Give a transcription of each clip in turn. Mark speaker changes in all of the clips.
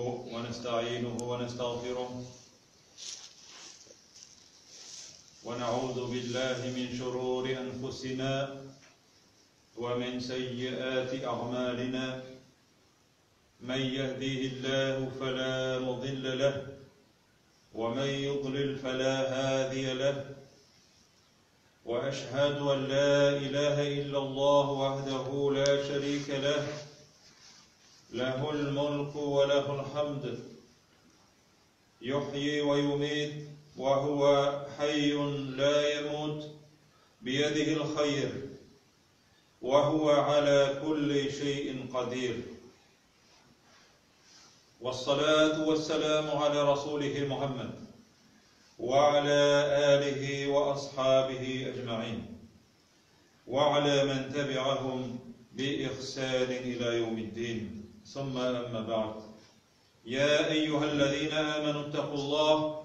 Speaker 1: ونستعينه ونستغفره ونعوذ بالله من شرور أنفسنا ومن سيئات أعمالنا من يهديه الله فلا مضل له ومن يضلل فلا هادي له وأشهد أن لا إله إلا الله وحده لا شريك له له الملك وله الحمد يحيي ويميت وهو حي لا يموت بيده الخير وهو على كل شيء قدير والصلاة والسلام على رسوله محمد وعلى آله وأصحابه أجمعين وعلى من تبعهم بإحسان إلى يوم الدين ثم أما بعد يا أيها الذين آمنوا اتقوا الله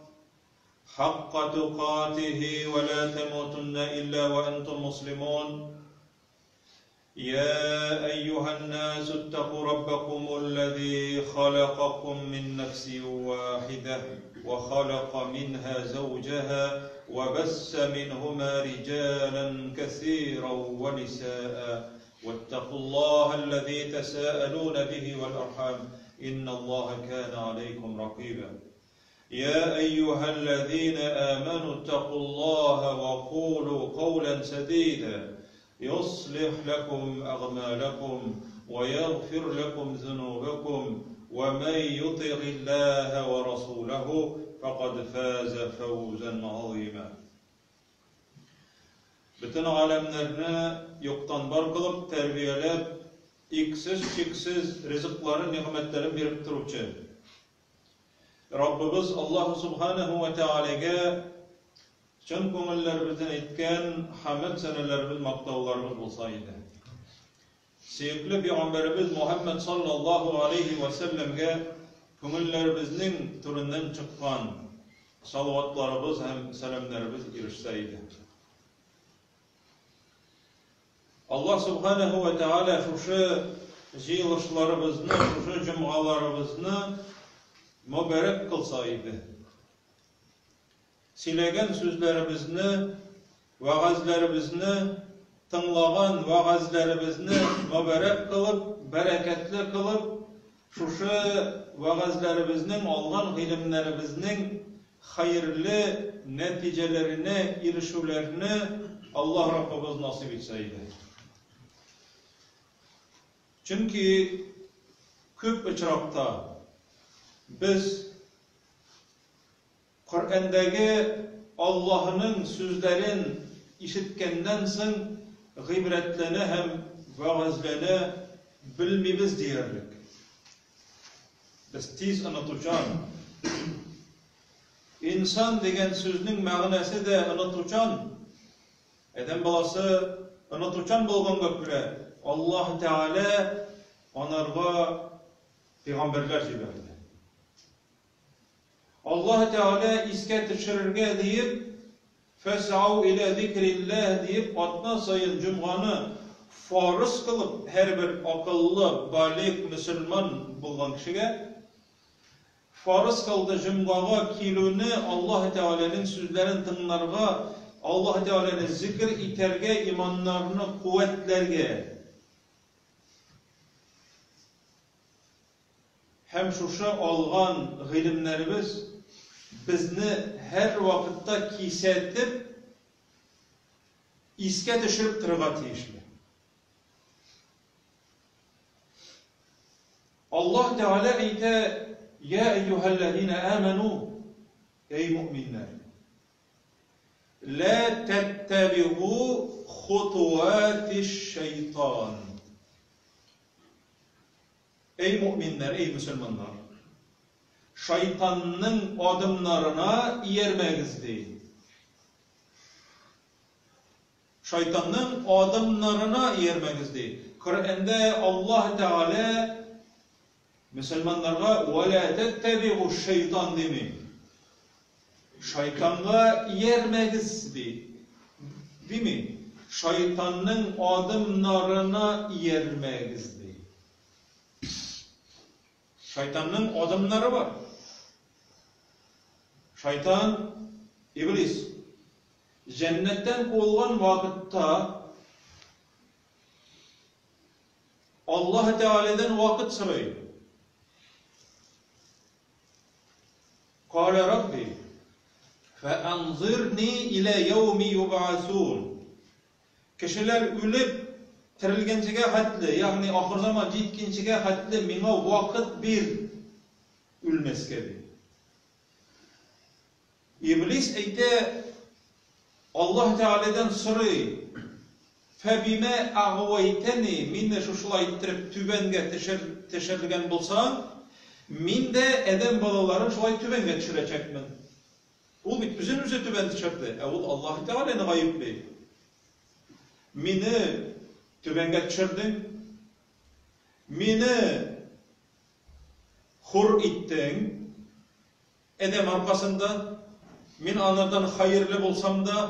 Speaker 1: حق تقاته ولا تموتن إلا وأنتم مسلمون يا أيها الناس اتقوا ربكم الذي خلقكم من نفس واحدة وخلق منها زوجها وبس منهما رجالا كثيرا ونساء واتقوا الله الذي تساءلون به والأرحام إن الله كان عليكم رقيبا يا أيها الذين آمنوا اتقوا الله وقولوا قولا سديدا يصلح لكم أغمالكم ويغفر لكم ذنوبكم ومن يطع الله ورسوله فقد فاز فوزا عظيما Бөтен галәмнәрне юктан бар кылып, тәрбияләп, иксез-чиксез ризыкларын, нигъмәтләрен биреп торучы Раббыбыз Аллаһу Субханаһу ва Тәгаләгә чын күңелләребездән әйткән хәмд сәнәләребез, мактауларыбыз булса иде. Сөекле пәйгамбәребез Мухаммад саллаллаһу алейхи ва сәлләмгә күңелләребезнең түреннән чыккан салаватларыбыз һәм сәламнәребез ирешсә иде. Аллаһ Субханаһу ва Тәгалә шушы җыелышларыбызны, шушы җомгаларыбызны мөбарәк кылса иде. Сөйләгән сүзләребезне, вәгазьләребезне, тыңлаган вәгазьләребезне мөбарәк кылып, бәрәкәтле кылып, шушы вәгазьләребезнең, алган гыйлемнәребезнең хәерле нәтиҗәләренә ирешүләрне Аллаһ Раббыбыз насыйп итсә иде. Чөнки күп очракта без Коръәндәге Аллаһының сүзләрен ишеткәннән соң гыйбрәтләнә һәм вәгазьләнә белмибез диярлек. Без тиз онытучан. Инсан дигән сүзнең мәгънәсе дә онытучан. Адәм баласы онытучан булганга күрә, Аллаһ Тәгалә анарга пәйгамбәрләр җибәрде. Аллаһ Тәгалә искә төшерергә диеп, Фәсау илә зикрилләһ диеп, атна саен җомганы фарыз кылып, һәрбер акыллы, балигъ мөселман булган кешегә фарыз кылды җомгага килүне, Аллаһ Тәгаләнең сүзләрен тыңларга, Аллаһ Тәгаләне зикер итәргә, иманнарны куәтләргә. Һәм шушы алган гыйлемнәребез безне һәрвакытта кисәтеп, искә төшереп торырга тиешле. Аллаһ Тәгалә әйтә, Я әйюһәлләзина аману, әй мөэминнәр, лә тәттәбигу хутуатиш шайтан. Әй мөэминнәр, әй мөселманнар! Шайтанның адымнарына иярмәгез, ди. Шайтанның адымнарына иярмәгез, ди. Коръәндә Аллаһ Тәгалә мөселманнарга «Вә лә тәттәбигу шайтан» дими. Шайтанга иярмәгез, ди. Дими. Шайтанның адымнарына иярмәгез, ди. Шайтанның адымнары бар. Шайтан, Иблис, җәннәттән куылган вакытта Аллаһ Тәгаләдән вакыт сорый. Калә Рабби, фәанзирни илә яуми юбгасун. Кешеләр үлеп терелгәнчегә хәтле, ягъни ахырзаман җиткенчегә хәтле миңа вакыт бир үлмәскә ди. Иблис әйтә, Аллаһ Тәгаләдән сорый, Фәбимә әгъвәйтәни, мине шушылай иттереп түбәнгә төшер, төшергән булсаң, мин дә адәм балаларын шулай түбәнгә төшерәчәкмен. Ул бит үзен үзе түбән төшерде, ә ул Аллаһ Тәгаләне гаепли. Мине түбәнгә төшердең, мине хур иттең, Адәм аркасында, мин анардан хәерле булсам да,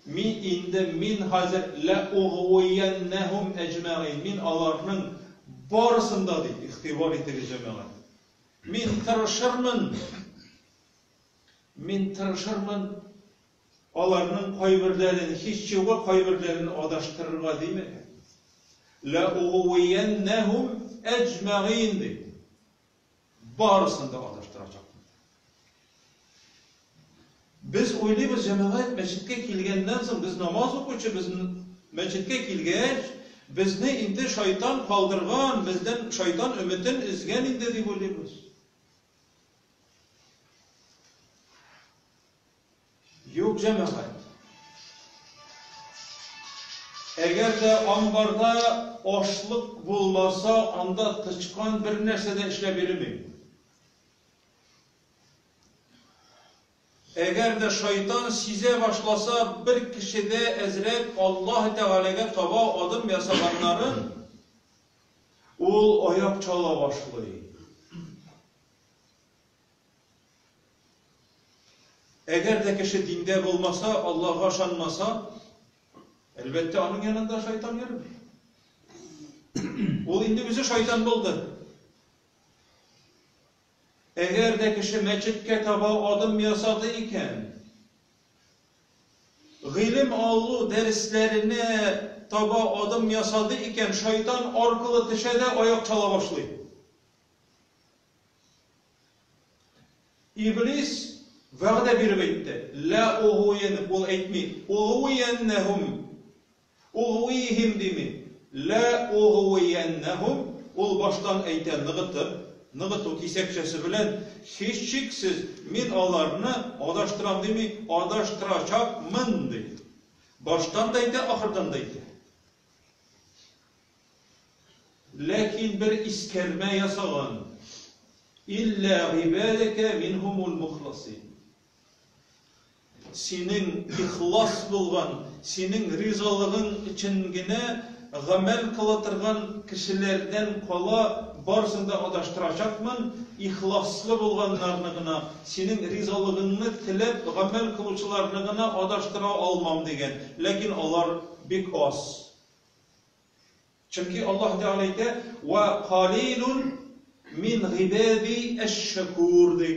Speaker 1: мин инде, мин хәзер ләугъвияннәһум әҗмәгыйн, мин аларның барысын да, ди, игътибар итегез, җәмәгать. Мин тырышырмын, мин тырышырмын аларның кайберләрен, һич югы кайберләрен адаштырырга димәгән. Ләугъвияннәһум әҗмәгыйн ди. Барысын да адаштырачакмын. Без уйлыйбыз, җәмәгать мәчеткә килгәннән соң, без намаз укучы, без мәчеткә килгәч, безне инде шайтан калдырган, бездән шайтан өметен өзгән инде дип уйлыйбыз. Юк, җәмәгать. Әгәр дә амбарда ашлык булмаса, анда тычкан бер нәрсә дә эшләп йөреми. Әгәр дә шайтан сизә башласа, бер кешедә әзрәк Аллаһ Тәгаләгә таба адым ясаганнарын, ул аяк чала башлый. Әгәр дә кеше диндә булмаса, Аллаһга ышанмаса, әлбәттә, аның янында шайтан йөрми. Ул инде үзе шайтан булды. Әгәр дә кеше мәчеткә таба адым ясады икән, гыйлем алу дәресләренә таба адым ясады икән, шайтан аркылы төшә дә аяк чала башлый. Иблис вәгъдә биреп әйтте, Лә угуен, ул әйтми, угуияннәһум, угуиһим дими, лә угуияннәһум, ул баштан әйтә ныгытып, ныгыту кисәкчәсе белән, һичшиксез, мин аларны адаштырам дими, адаштырачакмын ди. Баштан да әйтә, ахырдан да әйтә. Ләкин бер искәрмә ясаган, Илля гыйбадәкә минһумул мухласин. Синең ихлас булган, синең ризалыгың өчен генә гамәл кыла торган кешеләрдән кала барысын да адаштырачакмын, ихласлы булганнарны гына, синең ризалыгыңны теләп гамәл кылучыларны гына адаштыра алмам, дигән. Ләкин алар бик аз. Чөнки Аллаһ Тәгалә әйтә, Вә калилун мин гыйбади әш-шәкүр ди.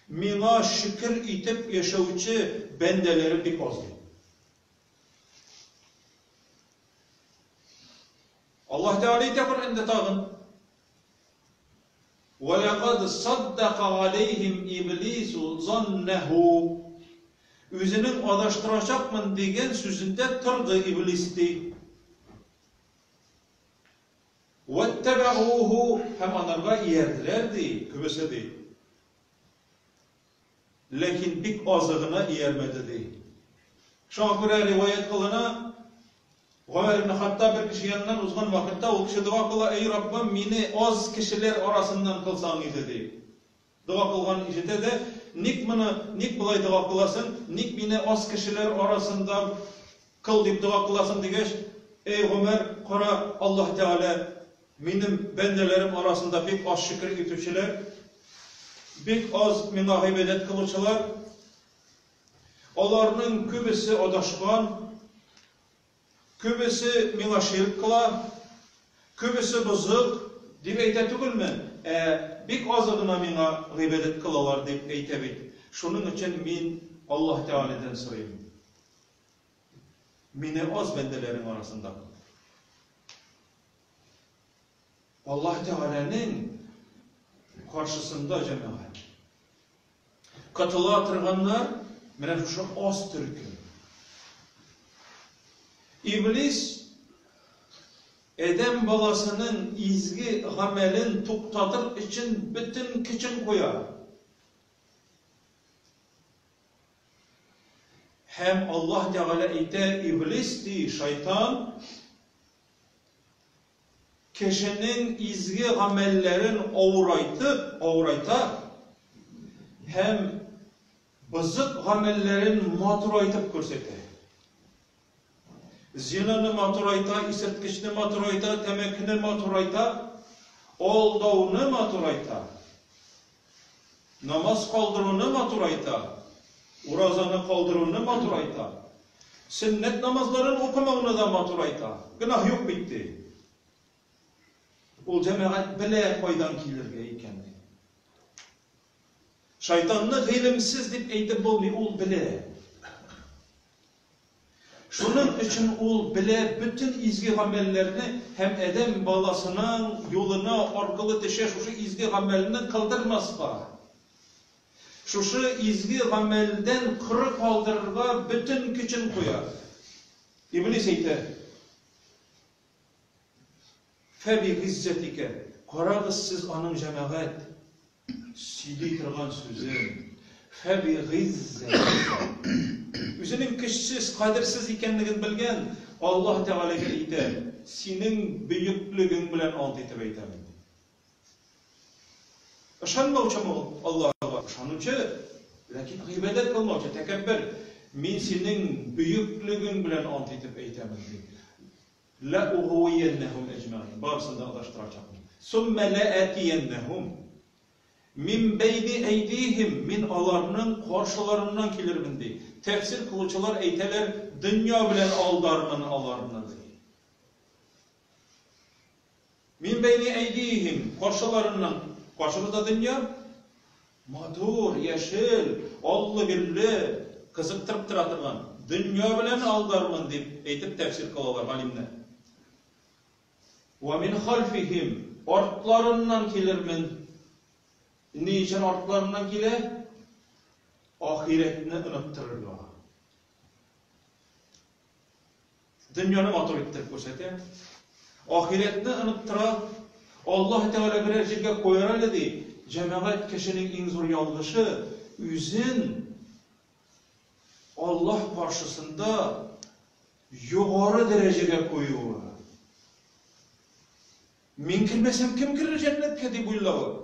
Speaker 1: Миңа шөкер итеп яшәүче бәндәләрем бик аз ди. Аллаһ Тәгалә әйтә Коръәндә тагын, Вә ләкад саддака галәйһим иблису заннәһу. Үзенең адаштырачакмын дигән сүзендә торды Иблис, ди. Вәттәбәгуһу, һәм анарга иярделәр, ди, күбесе, ди. Ләкин бик азы гына иярмәде, ди. Шуңа күрә риваять кылына, Гомәр ибн Хаттаб бер кеше яныннан узган вакытта ул кеше дога кыла, Әй Раббым, мине аз кешеләр арасыннан кылсаң иде, ди. Дога кылганын ишетә дә, Ник моны, ник болай дога кыласың, ник мине аз кешеләр арасында кыл дип дога кыласың, дигәч, Әй Гомәр, кара, Аллаһ Тәгалә минем бәндәләрем арасында бик аз шөкер итүчеләр, бик аз миңа гыйбадәт кылучылар, аларның күбесе адашкан, Күбесе миңа ширк кыла. Күбесе бозык, дип әйтә түгелме? Ә бик азы гына миңа гыйбадәт кылалар, дип әйтә бит. Шуның өчен мин Аллаһ Тәгаләдән сорыйм. Мине аз бәндәләрең арасында кыл. Аллаһ Тәгаләнең каршысында җәмәгать. Котыла торганнар менә шушы аз төркем. Иблис адәм баласының изге гамәлен туктатыр өчен бөтен көчен куя. Һәм Аллаһ Тәгалә әйтә, Иблис ди, шайтан, кешенең изге гамәлләрен авырайтып, авырайта һәм бозык гамәлләрен матурайтып күрсәтә. Зинаны матурайта, исерткечне матурайта, тәмәкене матурайта, алдауны матурайта. Намаз калдыруны матурайта, уразаны калдыруны матурайта, сөннәт намазларын укымауны да матурайта. Гөнаһ юк бит, ди. Ул җәмәгать белә кайдан килергә икәнен. Шайтанны гыйлемсез дип әйтеп булмый, ул белә. Шуның өчен ул белә бөтен изге гамәлләрне һәм адәм баласының юлына аркылы төшә шушы изге гамәлне кылдырмаска, шушы изге гамәлдән коры калдырырга бөтен көчен куя. Иблис әйтә, Фәбигыйззәтикә, карагыз сез аның җәмәгать, сөйли торган сүзен, Фәбигыйззәтикә. Үзенең көчсез, кадерсез икәнлеген белгән Аллаһ Тәгаләгә әйтә, Синең бөеклегең белән ант итеп әйтәмен, ди. Ышанмаучымы ул Аллаһыга? Ышанучы, ләкин гыйбадәт кылмаучы, тәкәббер. Мин синең бөеклегең белән ант итеп әйтәмен, ди. Ләугуияннәһүм әҗмәгыйн, барысын да адаштырачакмын. Суммә ләәтияннәһүм мин бәйни әйдиһим, мин аларның каршыларыннан килермен, ди. Тәфсир кылучылар әйтәләр, дөнья белән алдармын аларны, ди. Мин бәйни әйдиһим, каршыларыннан, каршыбызда дөнья, Матур, яшел, аллы-гөлле, кызыктырып тора торган дөнья белән алдармын, дип әйтеп тәфсир кылалар галимнәр. Вә мин хальфихим, артларыннан килермен. Ни өчен артларыннан килә? Ахирәтне оныттырырга. Дөньяны матур иттереп күрсәтә. Ахирәтне оныттыра. Аллаһ Тәгалә берәр җиргә куяр әле, ди. Җәмәгать кешенең иң зур ялгышы, үзен Аллаһ каршысында югары дәрәҗәгә куюы. Мин кермәсәм, кем керер җәннәткә дип уйлавы.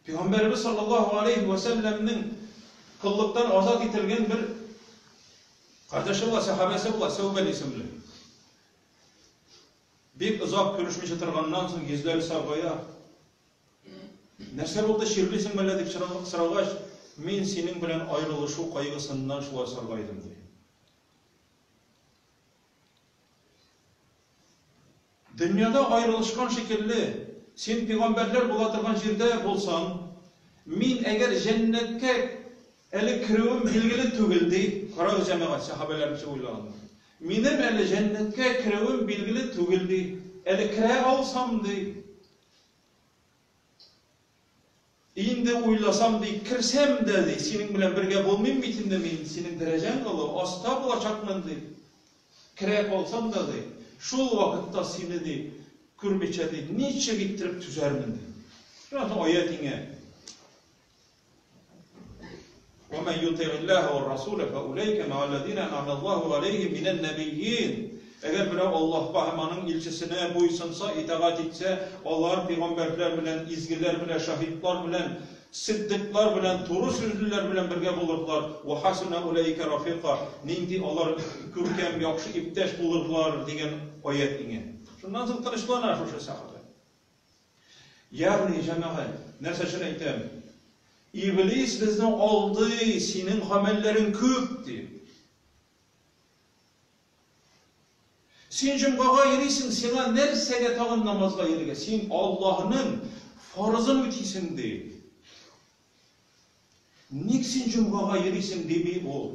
Speaker 1: Пәйгамбәребез саллаллаһу алейһи вә сәлләмнең коллыктан азат ителгән бер кардәше була, сәхабәсе була, Сәүбән исемле. Бик озак күрешмичә торганнан соң йөзләре саргая. Нәрсә булды, чирлисеңме әллә дип сорагач, мин синең белән аерылышу кайгысыннан шулай саргайдым, ди. Дөньяда аерылышкан шикелле, син пигамбәрләр була торган җирдә булсаң, мин әгәр җәннәткә әле керүем билгеле түгел, ди. Карагыз, җәмәгать, сәхабәләр ничек уйлаганнар. Минем әле җәннәткә керүем билгеле түгел, ди. Әле керә алсам, ди. Инде уйласам, ди, керсәм дә, ди, синең белән бергә булмыйм бит инде мин, синең дәрәҗәң олы, аста булачакмын, ди. Керә калсам да, ди, шул вакытта сине, ди, күрмичә, ди, ничек иттереп түзәрмен, ди. Шуннан соң аять иңә. ومن يطع الله والرسول فأولئك مع الذين أنعم الله عليهم من النبيين Әгәр берәү Аллаһка һәм аның илчесенә буйсынса, итагать итсә, алар пәйгамбәрләр белән, изгеләр белән, шаһитлар белән, сиддыйклар белән, туры сүзлеләр белән бергә булырлар. Ва хасуна улаика рафика. Нинди алар күркәм, яхшы иптәш булырлар дигән аять иңә. Шуннан соң тынычлана шушы сәхабә. Ягъни, җәмәгать, нәрсә өчен әйтәм? Иблис безне алдый, синең гамәлләрең күп дип. Син җомгага йөрисең, сиңа нәрсәгә тагын намазга йөрергә? Син Аллаһның фарызын үтисең, ди. Ник син җомгага йөрисең, дими ул.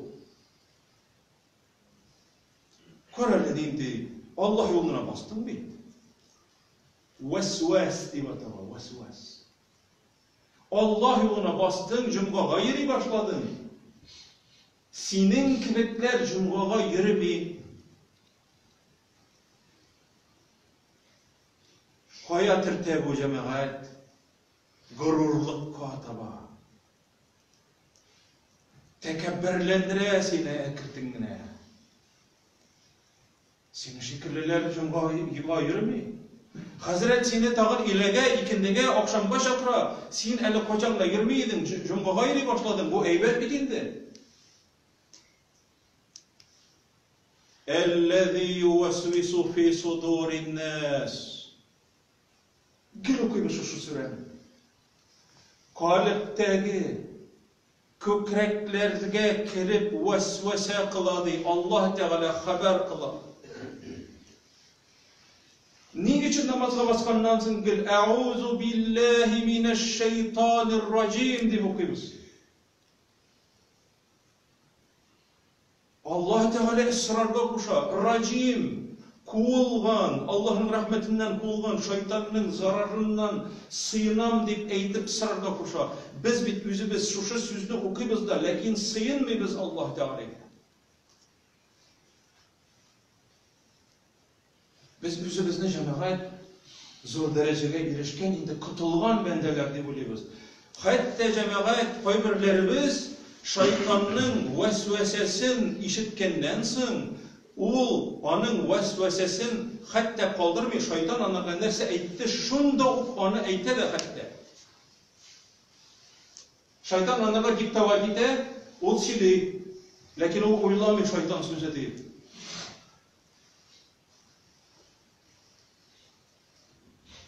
Speaker 1: Кара әле нинди Аллаһ юлына бастың бит. Вәсвәс дип атала, вәсвәс. Аллаһ юлына бастың, җомгага йөри башладың. Синең кебекләр җомгага йөрми. Кая төртә бу җәмәгать? Горурлыкка таба. Тәкәбберләндерә сине әкертен генә. Синең шикеллеләр җомгага йөрми. Хәзрәт сине тагын иләгә, икендегә, ахшамга чакыра. Син әле кайчан гына йөрми идең, җомгага йөри башладың. Бу әйбәт бит инде. Әлләзи ювәсвису фи судурин нас. Гел укыйбыз шушы сүрәне. Калебтәге Күкрәкләргә кереп вәсвәсә кыла, ди, Аллаһ Тәгалә хәбәр кыла. Ни өчен намазга басканнан соң гел Әгъузу биллаһи минәш шәйтанир раҗим дип укыйбыз? Аллаһ Тәгалә исрарга куша, Раҗим, куылган, Аллаһның рәхмәтеннән куылган шайтанның зарарыннан сыенам дип әйтеп сорарга куша. Без бит үзебез шушы сүзне укыйбыз да, ләкин сыенмыйбыз Аллаһ Тәгаләгә. Без үзебезне җәмәгать зур дәрәҗәгә ирешкән, инде котылган бәндәләр дип уйлыйбыз. Хәтта җәмәгать кайберләребез шайтанның вәсвәсәсен ишеткәннән соң, ул аның вәсвәсәсен хәтта калдырмый, шайтан анарга нәрсә әйтте, шунда ук аны әйтә дә хәтта. Шайтан анарга диктовать итә, ул сөйли. Ләкин ул уйламый шайтан сүзе дип.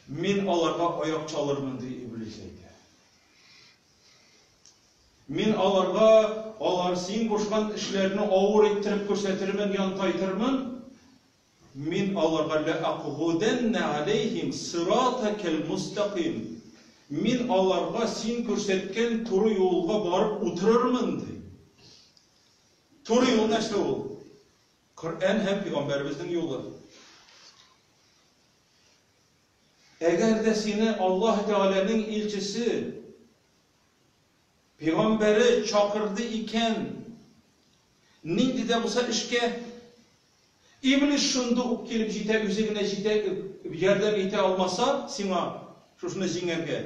Speaker 1: Мин аларга аяк чалырмын, ди Иблис әйтә. Мин аларга алар син кушкан эшләрне авыр иттереп күрсәтермен, янтайтырмын. Мин аларга ла акгудәннә алейхим сиратакал мустаким. Мин аларга син күрсәткән туры юлга барып утырырмын, ди. Туры юл нәрсә ул? Коръән һәм пәйгамбәребезнең юлы. Әгәр дә сине Аллаһ Тәгаләнең илчесе, пәйгамбәре чакырды икән, нинди дә булса эшкә, Иблис шунда ук килеп җитә, үзе генә җитә, ярдәм итә алмаса сиңа шушыны җиңәргә,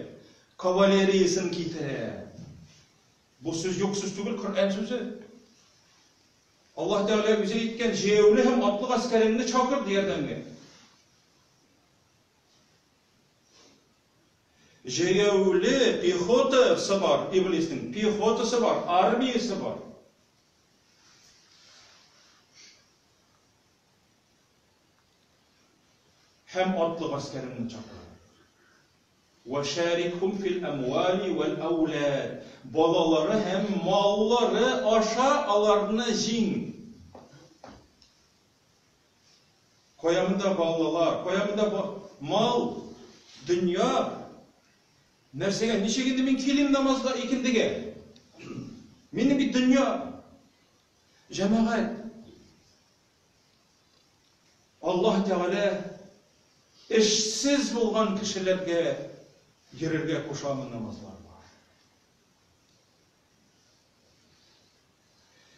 Speaker 1: кавалериясен китерә. Бу сүз юк сүз түгел, Коръән сүзе. Аллаһ Тәгалә үзе әйткән, җәяүле һәм атлы гаскәреңне чакыр ярдәмгә. Җәяүле пехотасы бар, иблиснең пехотасы бар, армиясе бар. Һәм атлы гаскәреңне чакыр. Вәшәрикһум фил әмвали вәл әүлад. Балалары һәм маллары аша аларны җиң. Кая монда балалар, кая монда мал, дөнья? Нәрсәгә, ничек инде мин килим намазга икендегә? Минем бит дөнья. Җәмәгать, Аллаһ Тәгалә эшсез булган кешеләргә йөрергә кушамы намазларга?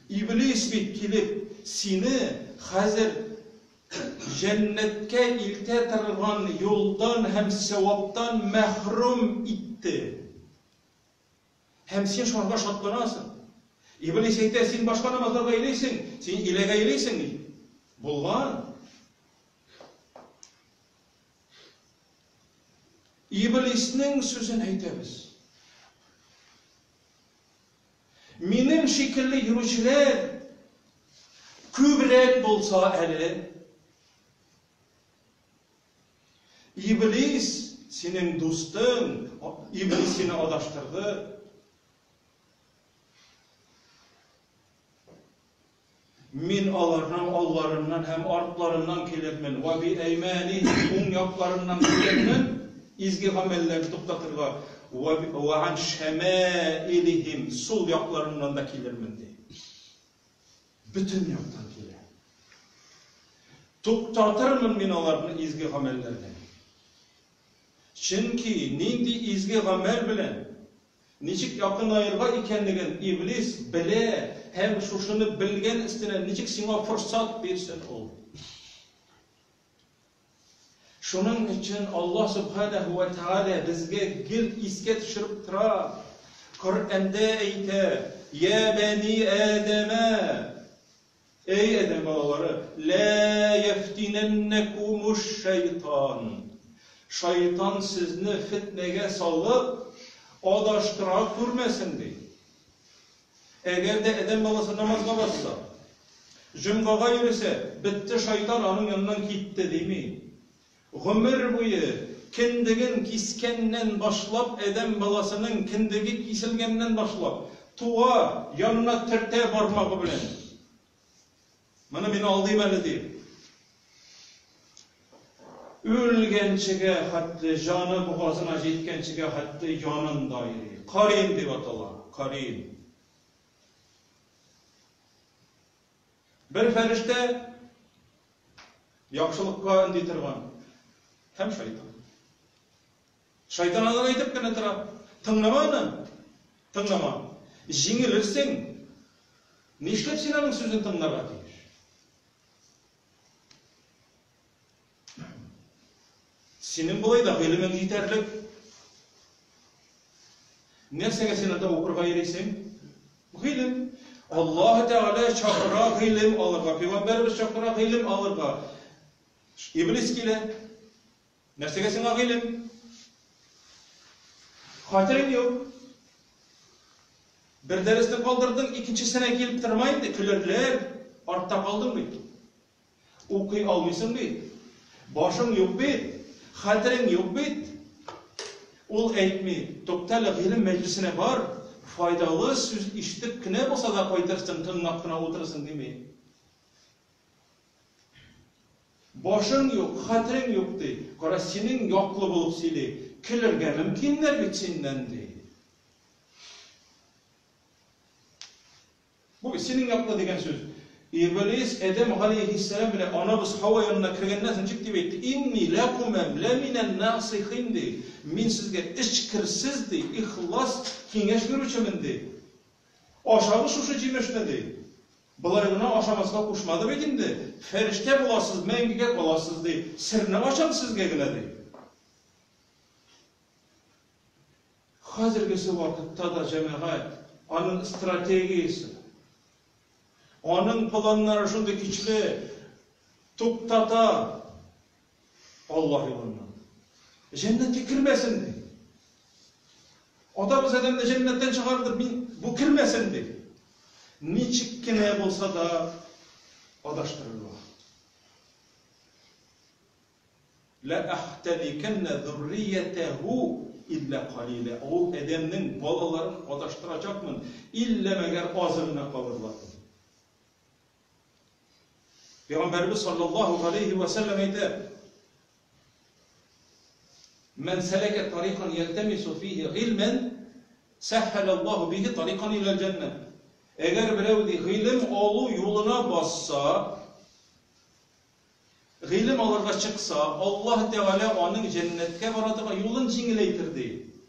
Speaker 1: Иблис бит килеп сине хәзер җәннәткә илтә торган юлдан һәм сәваптан мәхрүм итте. Һәм син шуңарга шатланасың. Иблис әйтә, син башка намазларга йөрисең, син иләгә йөрисең, ди. Булган. Иблиснең сүзен әйтәбез. Минем шикелле йөрүчеләр күбрәк булса әле, Иблис синең дустың, Иблис сине адаштырды. Мин аларның алларыннан һәм артларыннан килермен, вә би әйманихим, уң якларыннан килермен, изге гамәлләрне туктатырга, вә ан шәмаилихим, сул якларыннан да килермен, ди. Бөтен яктан килә. Туктатырмын мин аларны изге гамәлләрдән. Чөнки нинди изге гамәл белән ничек якынаерга икәнлеген Иблис белә һәм шушыны белгән өстенә ничек сиңа форсат бирсен ул? Шуның өчен Аллаһ Субханәһү вә Тәгалә безгә гел искә төшереп тора. Коръәндә әйтә, Я бәни Адәмә, Әй адәм балалары, лә яфтинәннәкумуш шайтан. Шайтан сезне фетнәгә салып, адаштыра күрмәсен, ди. Әгәр дә адәм баласы намазга басса, җомгага йөресә, бетте, шайтан аның яныннан китте, дими. Гомер буе кендеген кискәннән башлап, адәм баласының кендеге киселгәннән башлап, туа, янына төртә бармагы белән. Моны мин алдыйм әле, дип. Үлгәнчегә хәтле, җаны бугазына җиткәнчегә хәтле янында йөри. Карин дип атала, карин. Бер фәрештә яхшылыкка өнди торган һәм шайтан. Шайтан аннан әйтеп кенә тора. Тыңлама аны. Тыңлама. Җиңелерсең. Нишләп син аның сүзен тыңларга тиеш? Синең болай да гыйлемең җитәрлек. Нәрсәгә син анда укырга йөрисең? Гыйлем. Аллаһ Тәгалә чакыра гыйлем алырга, пәйгамбәребез чакыра гыйлем алырга. Иблис килә. Нәрсәгә сиңа гыйлем? Хәтерең юк. Бер дәресне калдырдың, икенчесенә килеп торма инде, көлерләр, артта калдың бит. Укый алмыйсың бит. Башың юк бит. Хәтерең юк бит. Ул әйтми, туктале, гыйлем мәҗлесенә бар, файдалы сүз ишетеп кенә булса да кайтырсың, тыңлап кына утырырсың дими. Башың юк, хәтерең юк ди. Кара, синең яклы булып сөйли. Көлергә мөмкиннәр бит синнән ди. Бу синең яклы дигән сүз. Иблис Адәм галәйһиссәлам белән анабыз Һава янына кергәннән соң ничек дип әйтте? Инни ләкумә ләминән насыйхин ди. Мин сезгә эчкерсез ди, ихлас киңәш бирүчемен ди. Ашагыз шушы җимешне ди. Болай гына ашамаска кушмады бит инде. Фәрештә буласыз, мәңгегә каласыз ди. Серне ачам сезгә генә ди. Хәзергесе вакытта да, җәмәгать, аның стратегиясе, аның планнары шундый көчле, туктата Аллаһ юлыннан. Җәннәткә кермәсен ди. Атабыз Адәмне җәннәттән чыгарды, мин бу кермәсен ди. Ничек кенә булса да адаштырырга. Ләәхтәникәннә зурриятәһү илля калилә. Ул адәмнең балаларын адаштырачакмын, иллә мәгәр азы гына калырлар. Пәйгамбәребез саллаллаһу галәйһи вә сәлләм әйтә, Мән сәләкә тарикан ялтамису фихи гыйльмән, сәһһәләллаһу бихи тарикан иләл җәннә. Әгәр берәү ди гыйлем алу юлына басса, Гыйлем алырга чыкса, Аллаһ Тәгалә аның җәннәткә бара торган юлын җиңеләйтер, ди.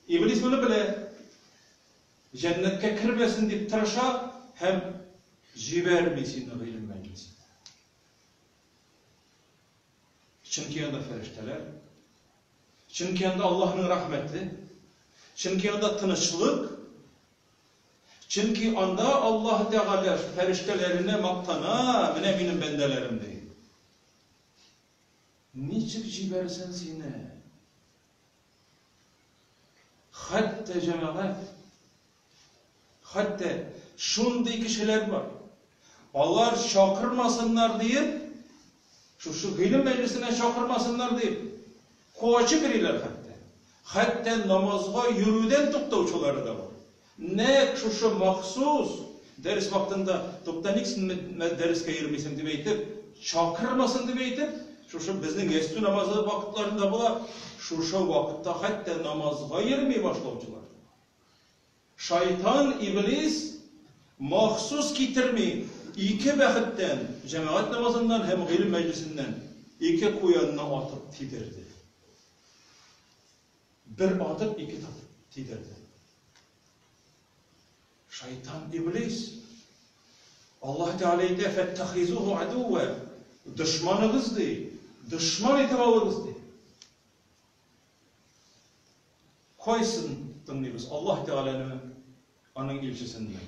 Speaker 1: Иблис моны белә. Җәннәткә кермәсен дип тырыша һәм җибәрми сине гыйлем мәҗлесенә. Чөнки анда фәрештәләр, чөнки анда Аллаһның рәхмәте, чөнки анда тынычлык, Чөнки анда Аллаһ Тәгалә фәрештәләренә мактана, менә минем бәндәләрем, ди. Ничек җибәрсен сине? Хәтта җәмәгать, хәтта шундый кешеләр бар. Алар чакырмасыннар диеп, шушы гыйлем мәҗлесенә чакырмасыннар дип, качып йөриләр хәтта. Хәтта намазга йөрүдән туктаучылары да бар. Нәкъ шушы махсус Дәрес вакытында, тукта, ник син дәрескә йөрмисең дип әйтеп, чакырмасын дип әйтеп, шушы безнең ястү намазы вакытларында була, шушы вакытта хәтта намазга йөрми башлаучылар. Шайтан, иблис махсус китерми ике бәхеттән, җәмәгать намазыннан һәм гыйлем мәҗлесеннән ике куянны атып тидерде. Бер атып, ике тидерде. Шайтан, иблис. Аллаһ Тәгалә әйтә, "Фәттахизуху адува", дошманыгыз ди, дошман итеп алыгыз ди. Кайсын тыңлыйбыз? Аллаһ Тәгаләнеме, аның илчесенме?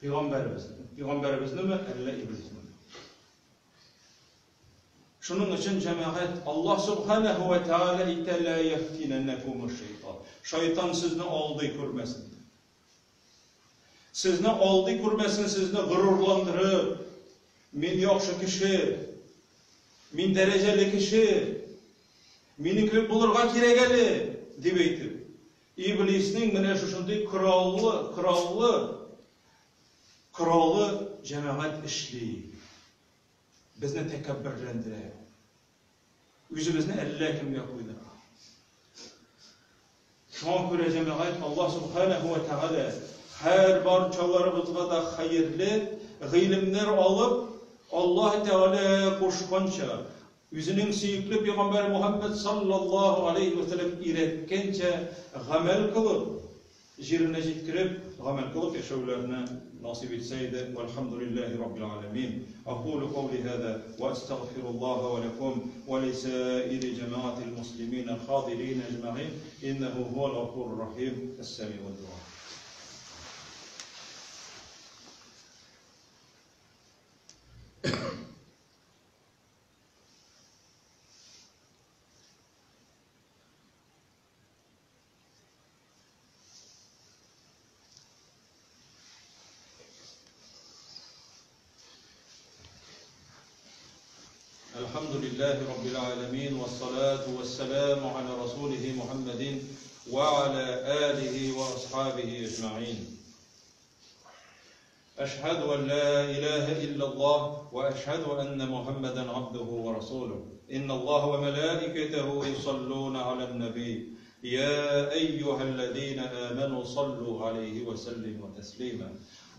Speaker 1: Пәйгамбәребезне, пәйгамбәребезнеме, әллә иблиснеме? Шуның өчен җәмәгать Аллаһ субханаһу ва тааля әйтә, "Ла яфтинәннәкум шайтан". Шайтан сезне алдый күрмәсен. Сезне алдый күрмәсен, сезне горурландырып, мин яхшы кеше, мин дәрәҗәле кеше, минем кебек булырга кирәк әле, дип әйтеп. Иблиснең менә шушындый кораллы, кораллы коралы җәмәгать эшли. Безне тәкәбберләндерә. Үзебезне әллә кемгә куйдыра. Шуңа күрә җәмәгать Аллаһ субханаһу ва тәгалә һәр барчаларыбызга да хәерле гыйлемнәр алып, Аллаһ Тәгалә кушканча, үзенең сөекле пәйгамбәре Мухаммад саллаллаһу алейхи ва сәлләм өйрәткәнчә гамәл кылып, җиренә җиткереп, гамәл кылып яшәүләрне насыйп итсә иде. Вальхамдулиллаһи раббил аламин. Акулу каули һаза ва астагфируллаһа ва лакум ва лисаири җәмәгатил муслимин аль-хадирин әҗмәгыйн иннәһу һуал гафурур рахим. Әс-сәмиуд дуа. الحمد لله رب العالمين والصلاة والسلام على رسوله محمد وعلى آله وأصحابه أجمعين. أشهد أن لا إله إلا الله وأشهد أن محمدا عبده ورسوله. إن الله وملائكته يصلون على النبي يا أيها الذين آمنوا صلوا عليه وسلموا تسليما.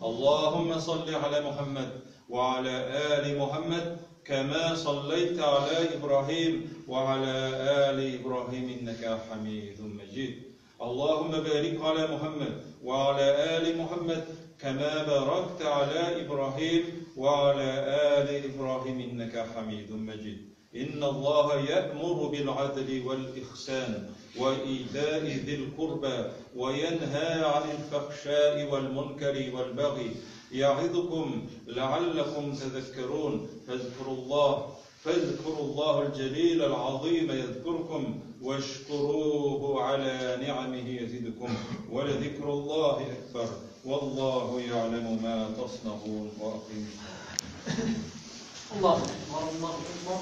Speaker 1: اللهم صل على محمد وعلى آل محمد كما صليت على إبراهيم وعلى آل إبراهيم إنك حميد مجيد. اللهم بارك على محمد وعلى آل محمد كما باركت على إبراهيم وعلى آل إبراهيم إنك حميد مجيد. إن الله يأمر بالعدل والإحسان وإيتاء ذي القربى وينهى عن الفحشاء والمنكر والبغي يعظكم لعلكم تذكرون. فاذكروا الله الجليل العظيم يذكركم واشكروه على نعمه يزدكم ولذكر الله أكبر والله يعلم ما تصنعون. وأقيموا الصلاة.
Speaker 2: الله أكبر الله أكبر.